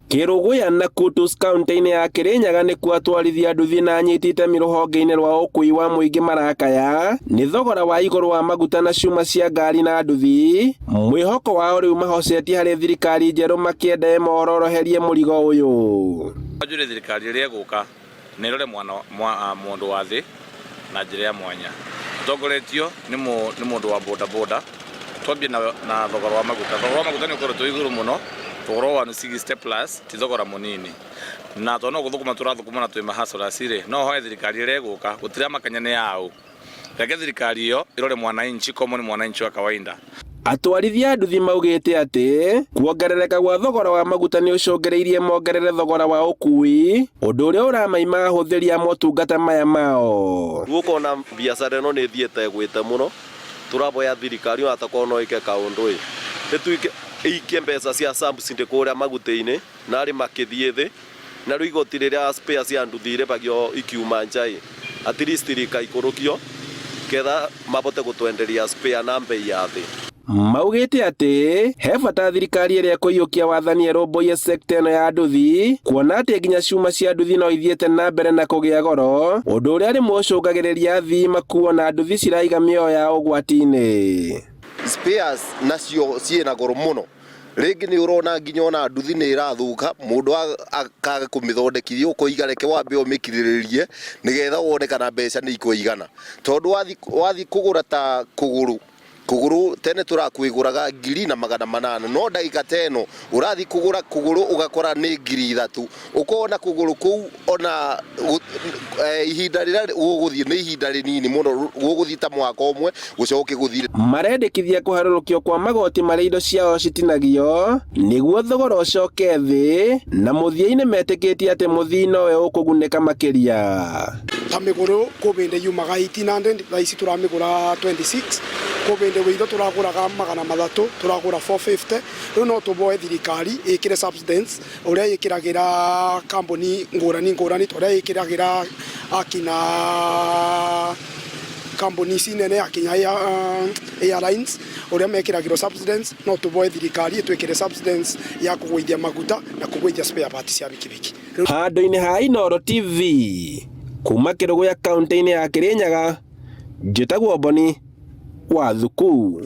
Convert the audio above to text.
Kĩrũgũya na Kutus kaunti-inĩ ya Kĩrĩnyaga nĩkuo atwarithia nduthi na anyiti itemi rũhonge-inĩ rwa ũkuui wa mũingĩ marakaya nĩ thogora wa igũrũ wa maguta na cuma cia ngari na nduthi. Mwĩhoko wao rĩu mahocetie harĩ thirikari njerũ makĩenda ĩmororoherie mũrigo ũyũ. Njũrie thirikari ĩrĩa ĩgũka na ĩrore mwana mũndũ wa thĩ na njĩra ya mwanya. Tũtongoretio nĩ mũndũ wa boda boda, twambie na thogora wa maguta. Thogora wa maguta nĩ ũkoretwo wĩ igũrũ mũno, thogora wa 160 plus ti thogora mũnini. Na tondũ no gũthũkũma tũrathũkũma na twĩ ma hustlers rĩ, no hoye thirikari ĩrĩa ĩgũka, gũtiramakania nĩ yaũ. Reke thirikari ĩyo ĩrore mwananchi common mwananchi wa kawaida. Atwarithia a nduthi maugĩte atĩ kuongerereka gwa thogora wa maguta nĩ ũcũngĩrĩirie mongerere thogora wa ũkui, ũndũ ũrĩa ũramaima ahũthĩri a motungata maya mao. Rĩu ũkona biacara ĩno nĩ ĩthiĩte ĩgwĩte mũno, tũraboya thirikari ona tokorwo no ĩke kaũndũ ĩ, ĩtuĩke ĩikie mbeca cia subsidy kũrĩa maguta-inĩ narĩ makĩthiĩ thĩ. Narĩo igoti rĩrĩa spare cia nduthi irĩhagio ikiuma nja ĩ, at least rĩkaikũrũkio ketha mabote gũtwenderia spare na mbei ya thĩ. Maugĩte atĩ he bata thirikari ĩrĩa ĩkũiyũkia wathani ĩrũmbũiye sector ĩno ya nduthi kuona atĩ nginya cuma cia nduthi no ithiĩte na mbere na kũgĩa goro, ũndũ ũrĩa rĩmwe ũcũngagĩrĩria athii makuo na nduthi ciraiga mĩoyo yao ũgwati-inĩ. Spares nacio ciĩna goro mũno. Rĩngĩ nĩ ũrona nginya ona nduthi nĩ ĩrathũka, mũndũ akaga kũmĩthondekithia ũkoiga reke wambe ũmĩkirĩrĩrie nĩgetha wone kana mbeca nĩ ikũigana. Tondũ wathiĩ kũgũra ta kũgũrũ, kũgũrũ tene tũrakwĩgũraga ngiri na magana manana, no ndagĩka ta ĩno ũrathiĩ kũgũra kũgũrũ ũgakora nĩ 3000. Ũkona kũgũrũ kũu ona ihinda rĩrĩa gũgũthiĩ nĩ ihinda rĩnini mũno, gũgũthiĩ ta mwaka ũmwe gũcoke gũthire. Marendekithia kũharũrũkio kwa magoti marĩa indo ciao citinagio nĩguo thogora ũcoke thĩ na mũthia-inĩ metĩkĩtie atĩ mũthii nowe ũkũgunĩka makĩria. Ta mĩgũrũ kwĩ bĩndĩ yumaga 1800 thaa ici tũramĩgũra 26, kwĩ bĩndĩ wĩitho tũragũraga 300 tũragũra 450, rĩu no tũboe thirikari ĩkĩre subsidence Ũrĩa ĩkĩragĩra kambuni ngũrani ngũrani ta ũrĩa ĩkĩragĩra akina kambuni ici nene akinya airlines ũrĩa mekĩragĩrwo subsidence no tũboe thirikari ĩtwĩkĩre subsidence ya kũgũithia maguta na kũgũithia spare parts cia bikibiki. Handũ-inĩ ha Inooro TV, kuma Kĩrũgũya kaũntĩ-inĩ ya Kĩrĩnyaga, njĩtagwo Boni wa Thuku.